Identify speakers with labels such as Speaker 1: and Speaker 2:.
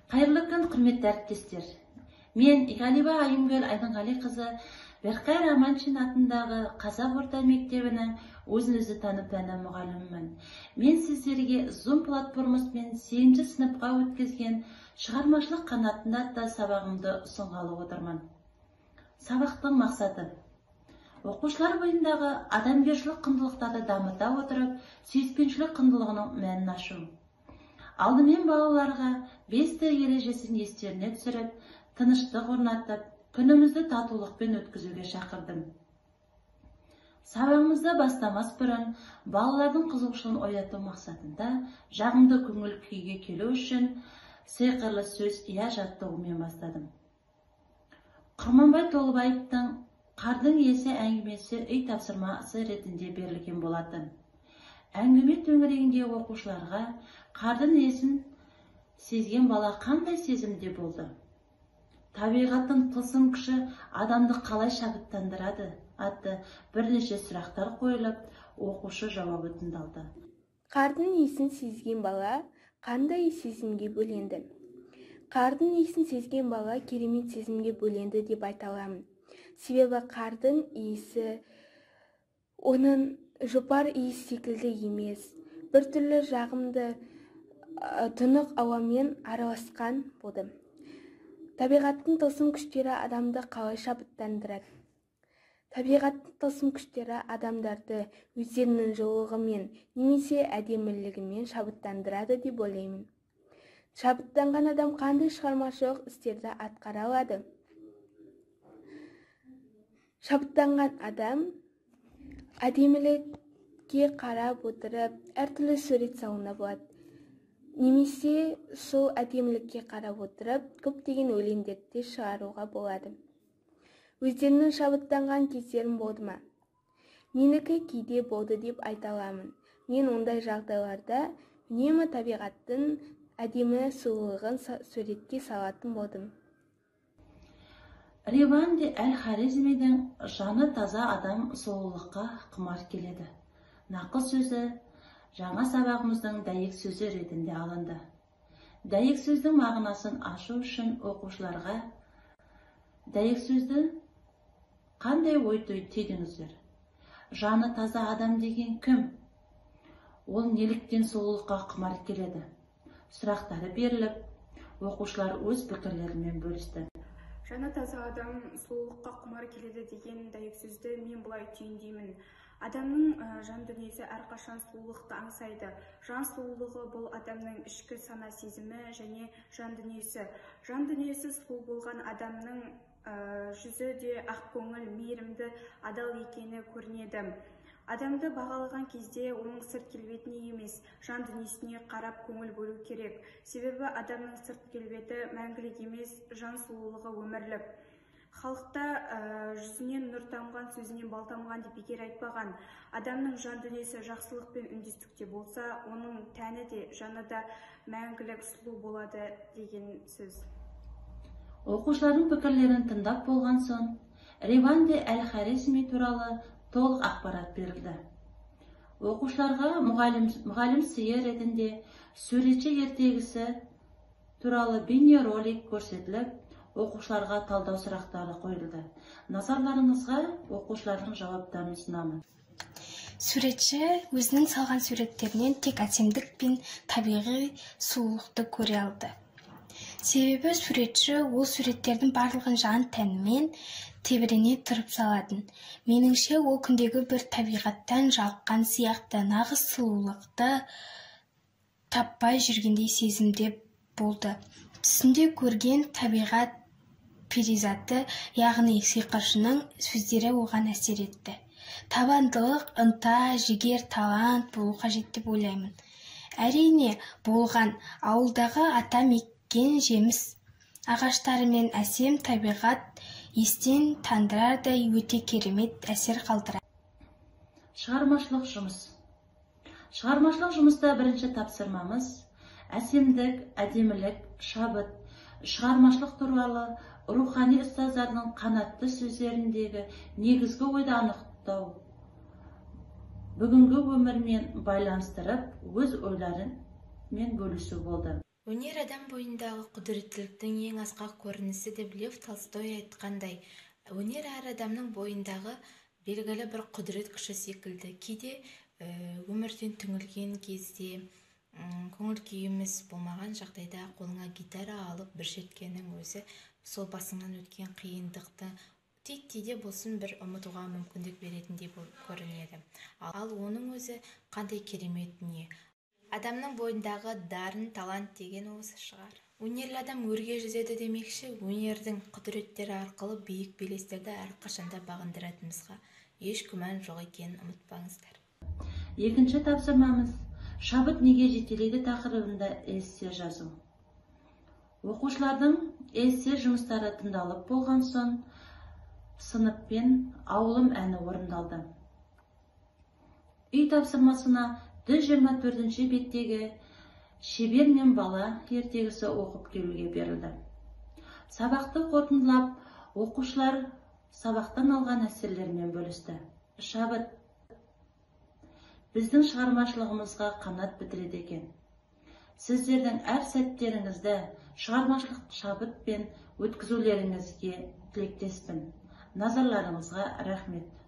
Speaker 1: Қайырлы күн, құрметті әріптестер. Мен Иғалиева Айымгүл Айдынғалиқызы, Берқай Романшин атындағы Қазақ орта мектебінің өзін-өзі тану пәні мұғалімімін. Мен сіздерге Zoom платформасымен 8-ші сыныпқа өткізген шығармашылық қанатында атты сабағымды ұсынғалы отырмын. Сабақтың мақсаты: оқушылар бойындағы адамгершілік құндылықтарды дамыта отырып, сүйіспеншілік құндылығының мәнін ашу. Алдымен балаларға 5 тіл ережесін естеріне түсіріп, тыныштық орнатып, күнімізді татулықпен өткізуге шақырдым. Сабағымызды бастамас бұрын балалардың қызығушылығын ояту мақсатында жағымды көңіл күйге келу үшін сиқырлы сөз я жаттығумен бастадым. Құрманбай Толыбаевтың Қардың иесі әңгімесі үй тапсырмасы ретінде берілген болатын. Әңгіме төңірегінде оқушыларға қардың иесін сезген бала қандай сезімде болды? Табиғаттың тылсым күші адамды қалай шабыттандырады атты бірнеше сұрақтар қойылып, оқушы жауабы тыңдалды.
Speaker 2: Қардың иісін сезген бала қандай сезімге бөленді? Қардың иісін сезген бала керемет сезімге бөленді деп айта аламын. Себебі қардың иісі оның жұпар иіс секілді емес, біртүрлі жағымды тұнық ауамен араласқан болды. Табиғаттың тылсым күштері адамды қалай шабыттандырады? Табиғаттың тылсым күштері адамдарды өздерінің жылылығымен немесе әдемілігімен шабыттандырады деп ойлаймын. Шабыттанған адам қандай шығармашылық істерді атқара алады? Шабыттанған адам әдемілікке қарап отырып, әртүрлі сурет салуына болады. Немесе сол әдемілікке қарап отырып, көптеген өлеңдерді шығаруға болады. Өздерінің шабыттанған кездерім болды ма? Менікі кейде болды деп айта аламын. Мен ондай жағдайларда үнемі табиғаттың әдемі сұлулығын суретке салатын болдым.
Speaker 1: Риванди әл-Хорезмидің жаны таза адам сұлулыққа құмар келеді нақыл сөзі жаңа сабағымыздың дәйек сөзі ретінде алынды. Дәйек сөздің мағынасын ашу үшін оқушыларға дәйек сөзді қандай ой түйдіңіздер? Жаны таза адам деген кім? Ол неліктен сұлулыққа құмар келеді? Сұрақтары беріліп, оқушылар өз пікірлерімен бөлісті.
Speaker 3: Жаны таза адам сұлулыққа құмар келеді деген дәйек сөзді мен былай түйіндеймін. Адамның жан дүниесі әрқашан сұлулықты аңсайды. Жан сұлулығы бұл адамның ішкі сана сезімі және жан дүниесі. Жан дүниесі сұлу болған адамның жүзі де ақкөңіл, мейірімді, адал екені көрінеді. Адамды бағалаған кезде оның сырт келбетіне емес, жан дүниесіне қарап көңіл бөлу керек. Себебі адамның сырт келбеті мәңгілік емес, жан сұлулығы өмірлік. Халықта жүзінен нұр тамған, сөзінен бал тамған деп бекер айтпаған. Адамның жан дүниесі жақсылық пен үндестікте болса, оның тәні де, жаны да мәңгілік сұлу болады деген сөз.
Speaker 1: Оқушылардың пікірлерін тыңдап болған соң, Риванди әл-Хорезми туралы толық ақпарат берілді. Оқушыларға мұғалім сыйы ретінде суретші ертегісі туралы бейнеролик көрсетіліп, оқушыларға талдау сұрақтары қойылды. Назарларыңызға оқушылардың жауаптарын ұсынамын.
Speaker 4: Суретші өзінің салған суреттерінен тек әсемдік пен табиғи сұлулықты көре алды. Себебі суретші ол суреттердің барлығын жан тәнімен тебірене тұрып салатын. Меніңше, ол күндегі бір табиғаттан жалыққан сияқты нағыз сұлулықты таппай жүргендей сезімде болды. Түсінде көрген табиғат перизаты, яғни сиқыршының сөздері оған әсер етті. Табандылық, ынта, жігер, талант болу қажет деп ойлаймын. Әрине, болған ауылдағы атам еккен жеміс ағаштары мен әсем табиғат естен тандырардай өте керемет әсер қалдырады.
Speaker 1: Шығармашылық жұмыс. Шығармашылық жұмыста бірінші тапсырмамыз әсемдік, әдемілік, шабыт, шығармашылық туралы рухани ұстаздардың қанатты сөздеріндегі негізгі ойды анықтау, бүгінгі өмірмен байланыстырып, өз ойларымен бөлісу болды.
Speaker 5: Өнер адам бойындағы құдіреттіліктің ең асқақ көрінісі деп Лев Толстой айтқандай, өнер әр адамның бойындағы белгілі бір құдірет күші секілді. Кейде өмірден түңілген кезде, көңіл күйіміз болмаған жағдайда қолыңа гитара алып бір шерткеннің өзі сол басыңнан өткен қиындықты титтей де болсын бір ұмытуға мүмкіндік беретіндей болып көрінеді. Ал оның өзі қандай керемет дүние. Адамның бойындағы дарын, талант деген осы шығар. Өнерлі адам өрге жүзеді демекші, өнердің құдіреттері арқылы биік белестерді әрқашанда бағындыратынымызға еш күмән жоқ екенін ұмытпаңыздар.
Speaker 1: Екінші тапсырмамыз «Шабыт неге жетелейді» тақырыбында эссе жазу. Оқушылардың эссе жұмыстары тыңдалып болған соң, сыныппен «Ауылым» әні орындалды. Үй тапсырмасына 124 беттегі «Шебер мен бала» ертегісі оқып келуге берілді. Сабақты қорытындылап, оқушылар сабақтан алған әсерлерімен бөлісті. Шабыт біздің шығармашылығымызға қанат бітіреді екен. Сіздердің әр сәттеріңізді шығармашылық шабытпен өткізулеріңізге тілектеспін. Назарларыңызға рахмет.